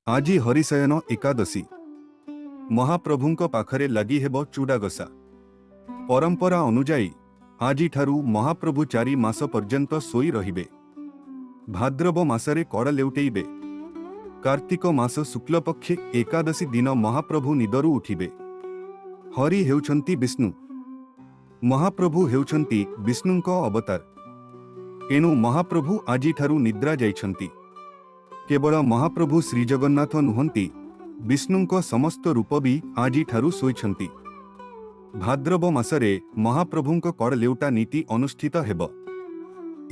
ଆଜି ହରିଶୟନ ଏକାଦଶୀ। ମହାପ୍ରଭୁଙ୍କ ପାଖରେ ଲାଗି ହେବ ଚୁଡ଼ାଗସା। ପରମ୍ପରା ଅନୁଯାୟୀ ଆଜିଠାରୁ ମହାପ୍ରଭୁ 4 ମାସ ପର୍ଯ୍ୟନ୍ତ ଶୋଇ ରହିବେ। ଭାଦ୍ରବ ମାସରେ କଡ଼ ଲେଉଟେଇବେ। କାର୍ତ୍ତିକ ମାସ ଶୁକ୍ଲପକ୍ଷେ ଏକାଦଶୀ ଦିନ ମହାପ୍ରଭୁ ନିଦରୁ ଉଠିବେ। ହରି ହେଉଛନ୍ତି ବିଷ୍ଣୁ। ମହାପ୍ରଭୁ ହେଉଛନ୍ତି ବିଷ୍ଣୁଙ୍କ ଅବତାର। ଏଣୁ ମହାପ୍ରଭୁ ଆଜିଠାରୁ ନିଦ୍ରା ଯାଇଛନ୍ତି। କେବଳ ମହାପ୍ରଭୁ ଶ୍ରୀଜଗନ୍ନାଥ ନୁହନ୍ତି, ବିଷ୍ଣୁଙ୍କ ସମସ୍ତ ରୂପ ବି ଆଜିଠାରୁ ଶୋଇଛନ୍ତି। ଭାଦ୍ରବ ମାସରେ ମହାପ୍ରଭୁଙ୍କ କଡ଼ ଲେଉଟା ନୀତି ଅନୁଷ୍ଠିତ ହେବ।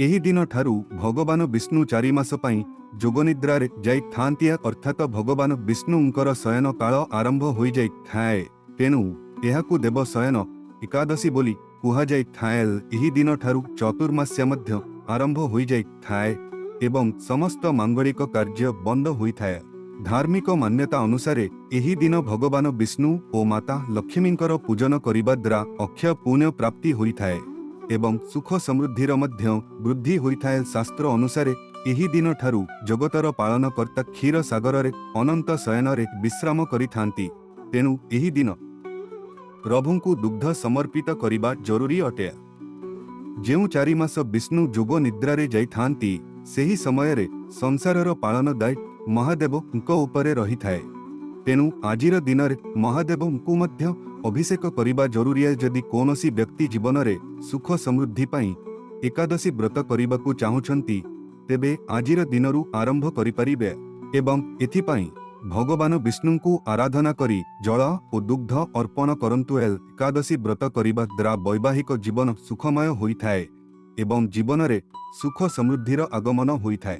ଏହି ଦିନଠାରୁ ଭଗବାନ ବିଷ୍ଣୁ 4 ମାସ ପାଇଁ ଯୋଗନିଦ୍ରାରେ ଯାଇଥାନ୍ତି, ଅର୍ଥାତ ଭଗବାନ ବିଷ୍ଣୁଙ୍କର ଶୟନ କାଳ ଆରମ୍ଭ ହୋଇଯାଇଥାଏ। ତେଣୁ ଏହାକୁ ଦେବ ଶୟନ ଏକାଦଶୀ ବୋଲି କୁହାଯାଇଥାଏ। ଏହି ଦିନଠାରୁ ଚତୁର୍ମାସ୍ୟା ମଧ୍ୟ ଆରମ୍ଭ ହୋଇଯାଇଥାଏ ଏବଂ ସମସ୍ତ ମାଙ୍ଗଳିକ କାର୍ଯ୍ୟ ବନ୍ଦ ହୋଇଥାଏ। ଧାର୍ମିକ ମାନ୍ୟତା ଅନୁସାରେ ଏହି ଦିନ ଭଗବାନ ବିଷ୍ଣୁ ଓ ମାତା ଲକ୍ଷ୍ମୀଙ୍କର ପୂଜନ କରିବା ଦ୍ୱାରା ଅକ୍ଷୟ ପୁଣ୍ୟ ପ୍ରାପ୍ତି ହୋଇଥାଏ ଏବଂ ସୁଖ ସମୃଦ୍ଧିର ମଧ୍ୟ ବୃଦ୍ଧି ହୋଇଥାଏ। ଶାସ୍ତ୍ର ଅନୁସାରେ ଏହି ଦିନଠାରୁ ଜଗତର ପାଳନକର୍ତ୍ତା କ୍ଷୀର ସାଗରରେ ଅନନ୍ତ ଶୟନରେ ବିଶ୍ରାମ କରିଥାନ୍ତି। ତେଣୁ ଏହି ଦିନ ପ୍ରଭୁଙ୍କୁ ଦୁଗ୍ଧ ସମର୍ପିତ କରିବା ଜରୁରୀ ଅଟେ। ଯେଉଁ 4 ମାସ ବିଷ୍ଣୁ ଯୋଗ ନିଦ୍ରାରେ ଯାଇଥାନ୍ତି, ସେହି ସମୟରେ ସଂସାରର ପାଳନ ଦାୟିତ୍ୱ ମହାଦେବଙ୍କ ଉପରେ ରହିଥାଏ। ତେଣୁ ଆଜିର ଦିନରେ ମହାଦେବଙ୍କୁ ମଧ୍ୟ ଅଭିଷେକ କରିବା ଜରୁରୀ। ଯଦି କୌଣସି ବ୍ୟକ୍ତି ଜୀବନରେ ସୁଖ ସମୃଦ୍ଧି ପାଇଁ ଏକାଦଶୀ ବ୍ରତ କରିବାକୁ ଚାହୁଁଛନ୍ତି, ତେବେ ଆଜିର ଦିନରୁ ଆରମ୍ଭ କରିପାରିବେ ଏବଂ ଏଥିପାଇଁ ଭଗବାନ ବିଷ୍ଣୁଙ୍କୁ ଆରାଧନା କରି ଜଳ ଓ ଦୁଗ୍ଧ ଅର୍ପଣ କରନ୍ତୁ। ଏକାଦଶୀ ବ୍ରତ କରିବା ଦ୍ୱାରା ବୈବାହିକ ଜୀବନ ସୁଖମୟ ହୋଇଥାଏ ଏବଂ ଜୀବନରେ ସୁଖ ସମୃଦ୍ଧିର ଆଗମନ ହୋଇଥାଏ।